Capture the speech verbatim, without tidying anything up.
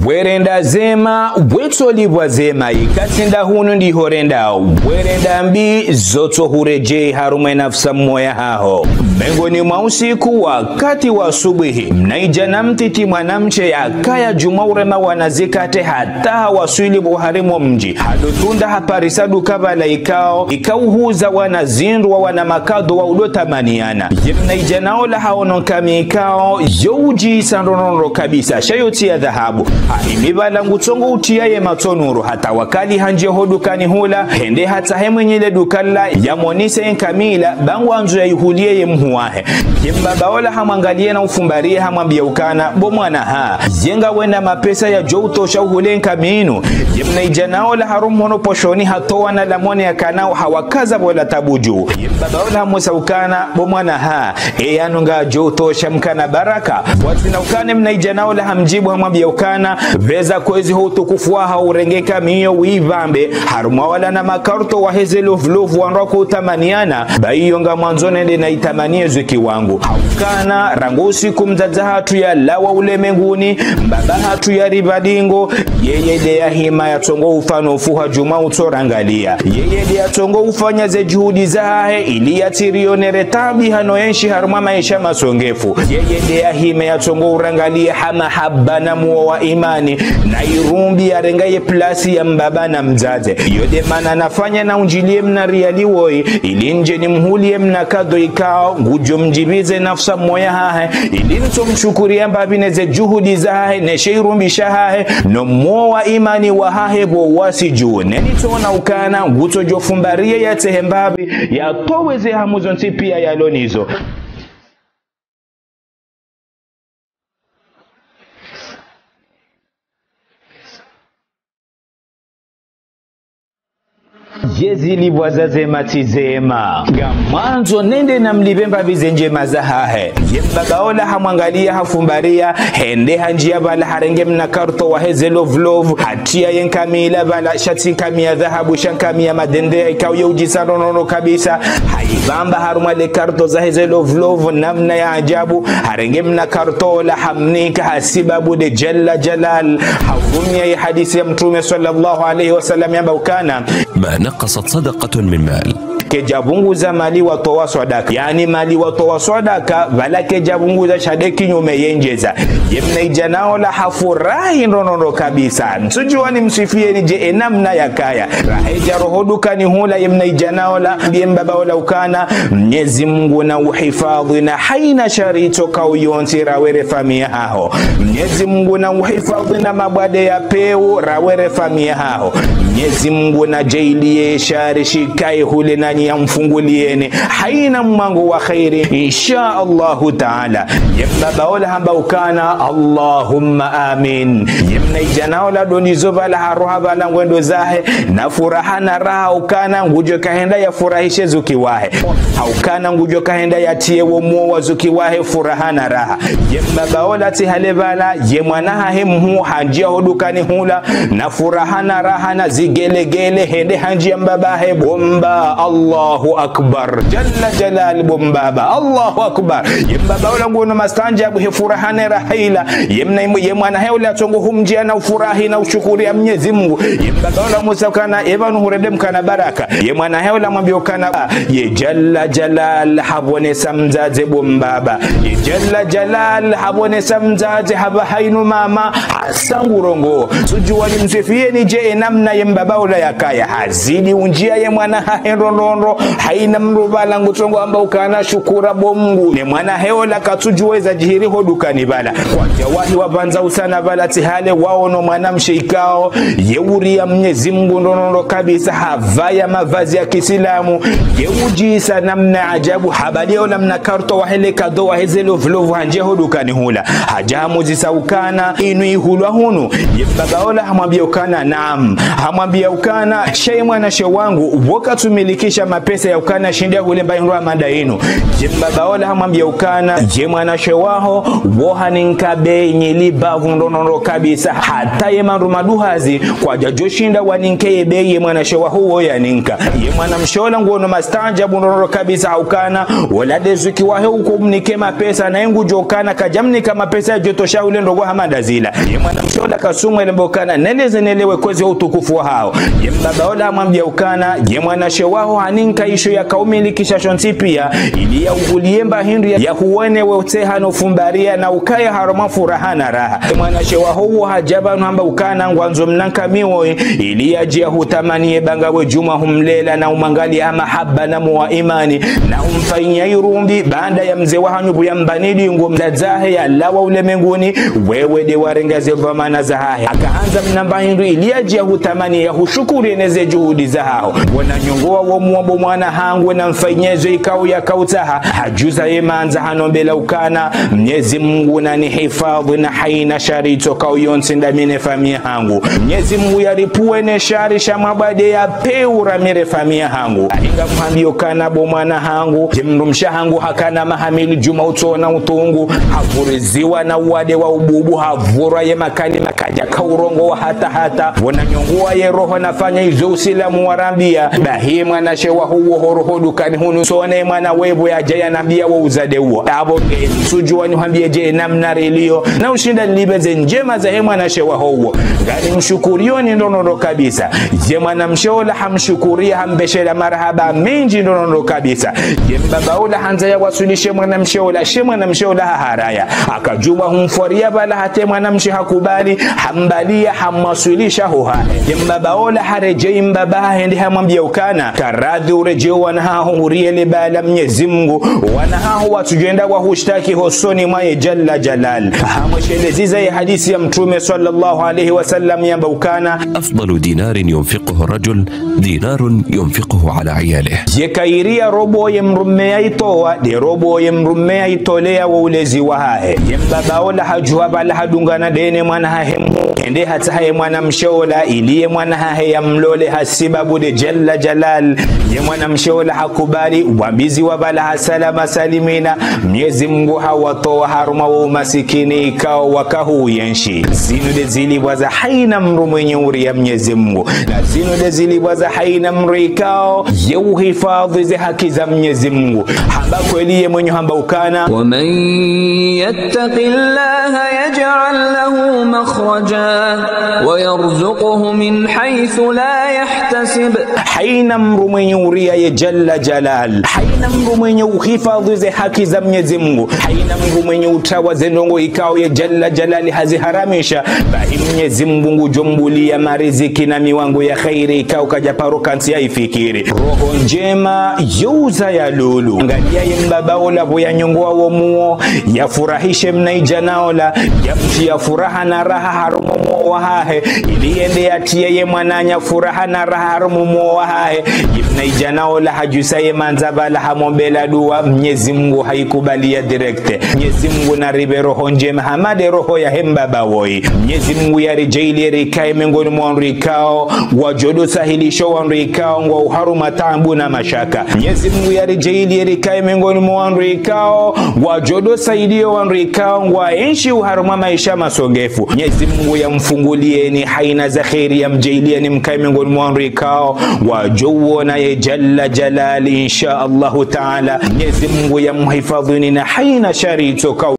Werenda zema, wetsolipvwa zema, ikatsi nda hunu ndiho renda, werenda mbi, zotsohuredjei harumwa ye nafsi moya haho. Mengoni mwa usiku, wakati wa subuhi, mnaidjana mtiti mwanamshe yakaya djumwa urema wana zikate hata hawaswili pvo harimwa mdji. Hadotunda haparisa duka pvala ikao, ikauhuza wana zindru wa wana makado wa udotamaniana. Ye mnaidjana ola haono nkami ikao, yo udjisa ndrondrondro kabisa, sha yo tsi ya dhahabu. Hahimi pvala ngutsongo utriya ye matso nuru, hatawakali handjie ho dukani hula, hende hatsahe mwenye le duka lila, yamonise nkami ila, ba ngwandzo yaihulie ye mhu wahe. Ye mbaba ola hamwangalia na ufumbaria hamwambia ukana, bo mwana ha, ye ngawena mapesa yadjo utosha uhule nkami inu? Ye mnaidjana ola harumwa mhono poshoni hatowa na lamone yakana hawakaza pvola tabu dju. Ye mbaba ola hamuuza ukana, bo mwana ha, e yanu ngayadjo utosha mkana baraka? Watsina ukana ye mnaidjana ola hamdjibu hamwambia ukana, pveza kwezi ho utukufu waho urenge nkami iyo uipvambe, harumwa wala na makarto waheze love love wandru wakoutamaniana, ba iyo ngamwandzo nende naitamanie zuki wangu. Haukana, rangu usiku mdzadze hatru yalawa ulemenguni, mbaba hatru yaripva dingo, yeye nde yahima yatsongo ufanya ufuha djumwa utsorangalia. Yeye nde yatsongo ufanya ze juhudi zahahe, ili yatsirionere tabu hano enshi harumwa maesha masongefu. Yeye nde yahime yatsongo urangalia ha mahaba na muo wa imani, na irumbi yarenga ye plasi ya mbaba na mdzadze. Iyo nde mana nafanya na undjilie mna riali woyi, ili ndje nimhulie mna kado ikao, ngudjo mdjibize nafsi moya hahe, ili nitso mshukuria mbapvi ne ze juhudi zahahe, ne she irumbi shahahe, no muo wa imani wahahe pvo wasi dju. Ne nitsona ukana, ngutsodjo fumbaria yatsehe mbapvi, yatowe ze hamu zontsi pia yalo nizo. Ye zilipvwa za zema tsi zema. Ngamwandzo nende namlipve mbapvi ze ndjema zahahe. Ye mbaba ola hamwangalia hafumbaria, hende handjia pvala harenge mna karto waheze love love, hatria ye nkami ila pvala, sha tsi nkami ya dhahabu, sha nkami ya madende ya ikao yo udjisa ndrondrondro kabisa. Haipvamba harumwa le karto zaheze love love namna ya ajabu, harenge mna karto ola hamnika hasibabu nde Jalla Jalal. Hafumia ye hadisi ya Mtrume swallallahu alayhi wa sallam yamba ukana, ما نقصت صدقة من مال. Kedjapvunguza mali watowa swadaka. Yaani mali watowa swadaka, pvala kedjapvunguza sha nde kinyume yendjeza. Ye mnaidjana ola hafurahi ndrondrondro kabisa. Ntsudjua nimswifieni dje e namna yakaya. Raha idja roho dukani hula ye mnaidjana ola, ye mbaba ola ukana, Mnyezi Mungu na uhifadhi na haina shari itsokao yontsi rawe ne famiya haho. Mnyezi Mungu na uhifadhi na mabwade ya pewu rawe ne famiya haho. Mnyezi Mungu na djaaliye shari shikaye hule nanyi yamfungulieni haina mwango wa kheri, insha Allahu Taala. Ye mbaba ola hamba ukana, Allahumma amin. Ye mnaidjana ola ndo nizo pvala haroha pvala ngwendo zahe, na furaha na raha ukana ngudjo kahenda yafurahishe zuki wahe. Haukana ngudjo kahenda yatriye wo muo wa zuki wahe furaha na raha. Ye mbaba ola tsi hale pvala, ye mwana hahe mhuu handjia ho dukani hula, na furaha na raha na zigelegele, hende handjia mbaba hahe bo mbaba, Allahu Akbar. Jalla Jalal bo mbaba, Allahu Akbar. Ye mbaba ola nguono mastaanjabu he furaha ne raha ila. Ye mna, ye mwana hahe ola tsongo humdjia na ufurahi na ushukuria Mnyezi Mungu. Ye mbaba ola hamuuza ukana, e pvanu hurende mkana baraka? Ye mwana hahe ola hamwambia ukana, ye Jalla Jalal hapvonesa mdzadze bo mbaba. Ye Jalla Jalal hapvonesa mdzadze hapvaha inu mama, hasa ngurongoa. Ntsudjua nimswifieni dje e namna ye mbaba ola yakaya. Hazidi undjia ye mwana hahe ndrondrondro, haina mdru pvala ngutsongo amba ukana shukura bo Mungu. Ne mwana hahe ola katsudjueza djiri ho dukani pvala. Kwadjawahi wapvandza usana pvala tsi hale waono mwanamshe ikao, ye uria Mnyezi Mungu ndrondrondro kabisa, hapvaya mavazi ya kiislamu, ye udjisa namna ajabu, habalia ola mna karto wahe le kado waheze love love handjia ho dukani hula. Hadja hamuuzisa ukana, inu ihulwa hunu? Ye mbaba ola hamwambia ukana, naam. Hamwambia ukana, sha ye mwanashe wangu, wo katsumilikisha mapesa ya ukana shinde ya hule mba hindru hama nda inu. Ye mbaba ola hamwambia ukana, ye mwanamshe waho, wo haninka bei nyili bavu ndrondrondro kabisa. Hata ye mandru maduhazi, kwadjadjo shinda waninke ye bei ye mwanamshe waho wo yaninka. Ye mwanamshe ola nguono mastaanjabu ndrondrondro kabisa ha ukana, ola nde zuki wahe uko mnike mapesa, na ye ngudjo ukana, kadjamnika mapesa yadjotosha hule ndrongoo hama nda zila. Ye mwanamshe ola kasumwele mba ukana, neleze nelewe kwezi utukufu wahaho. Ye mbaba ola hamwambia ukana, ye mwanamshe waho haninka isho yakao umilikisha shontsi pia, ili ya uhulie mba hindru ya, ya huone we utseha no fumbaria na ukaya harumwa furaha na raha. Ye mwanamshe waho wo hadja pvanu hamba ukana ngwandzo mnanka miwoyi, ili yadje ya hutamani ye banga we djumwa humlela na umwangalia ha mahaba na moyo wa imani, na humfanyia irumbi, baanda ya mze wahanyu pvo ya mbani dingo mdzadze hahe yalawa ulemenguni, wewe nde warenga ze dhwamana zahahe. Haka handza mna mba hindru ili yadje ya hutamani ya hushukuru ye ne ze juhudi zahaho. Wo wananyongo wawo muo bo mwana hangu namfanyie zo ikao yakao utsaha. Hadjuza ye mandza hanombela ukana, Mnyezi Mungu nanihifadhwi na haina shari itsokao yontsi nda mi ne famiya hangu. Mnyezi Mungu yaripvuwe ne shari sha mabwade ya peu ra mi ne famiya hangu. Alinga muhambio ukana bo mwana hangu, ye mdrumshe hangu hakana maha mili djuma utsona utungu, hapvuriziwa na uwade wa ububu, hapvurwa ye makalima kadjaka urongowa hata hata. Wo wananyongo wa ye roho nafanya izo usilamu warambia. Bahi ye mwanamshe waho wo ho roho dukani hunu, tsone mwana wewe yadja yanambia wo uzade uwo. Apvo nge ntsudjuwa nihwambie dje namna rilio, na ushinda nilipve ze ndjema zahe mwanamshe waho wo. Ngani mshukurioni ndrondrondro kabisa. Ye mwanamshe ola hamshukuria, hambeshelea marahaba mendji ndrondrondro kabisa. Ye mbaba ola handza ya waswilishe mwanamshe ola, she mwanamshe ola haharaya. Haka djumwa humforia pvala hata ye mwanamshe hakubali, hambalia, hamwaswilisha ho hahe. Ye mbaba ola haredjei mbaba hahe nde hamwambia ukana, karadhi uredjei wana haho huriele bala Mnyezi Mungu, wana haho watsudjenda wahushtaki hosoni mwa ye Jalla Jalal. Hamwesheleza ye hadisi ya Mtrume swallallahu alayhi wa sallam yamba ukana, أفضل دينار ينفقه الرجل دينار ينفقه على عياله. Ye khairi ya robo ye mdrume yaitowa, nde robo ye mdrume yaitolea wo ulezi wahahe. Ye mbaba ola hadjuha pvala hadungana nde ne mwana hahe mu, hende hatsaha ye mwanamshe ola ili ye mwana hahe yamlole ha sibabu nde Jalla Jalal. Ye mwanamshe ola hakubali, wambiziwa pvala ha salama salimina. Mnyezi Mungu hawatowa harumwa wo umasikini ikao waka huyenshi. Zinu nde zilipvwa za haina mdru mwenye uria Mnyezi Mungu. Na zinu nde zilipvwa za haina mdru ikao ye uhifadhwi ze haki za Mnyezi Mungu. Hamba kweli ye mwenye hamba ukana, ومن يتق الله يجعل له مخرجا ويرزقه من حيث لا يحتسب. Haina mdru mwenye uria ye Jalla Jalal, haina mdru mwenye uhifadhwi ze haki za Mnyezi Mungu, haina mdru mwenye utawa ze ndrongoo ikao ye Jalla Jalal haziharamisha, bahi Mnyezi Mungu ngudjombulia mariziki na miwango ya khairi ikao kadja paro kantsi yaifikiri. Roho ndjema yo uza ya lulu. Angalia ye mbaba ola pvo yanyongoa wo muo, yafurahishe mnaidjana ola, yamtria furaha na raha harumwa muo wahahe, ili yende yatrie ye mwananya furaha na raha harumwa muo wahahe. Ye mnaidjana ola hadjusa ye mandza pvala hamombela dua, Mnyezi Mungu haikubalia direct. Mnyezi Mungu naripve roho ndjema hama nde roho yahe mbaba woyi. Mnyezi Mungu yaridjaanlie rikaye mengoni mwa wandru ikao ngwadjo sahilishia wandru ikao ngwao harumwa taabu na mashaka. Mnyezi Mungu yaridjaanlie rikaye mengoni mwa wandru ikao ngwadjo saidia wandru ikao ngwaenshio harumwa maesha masongefu. Mnyezi Mungu yamfungulieni haina za khairi, yamdjaanlieni mkaye mengoni mwa wandru ikao ngwadjo uona ye Jalla Jalal, insha Allahu Taala. Mnyezi Mungu yamhifadhwini na haina shari itsokao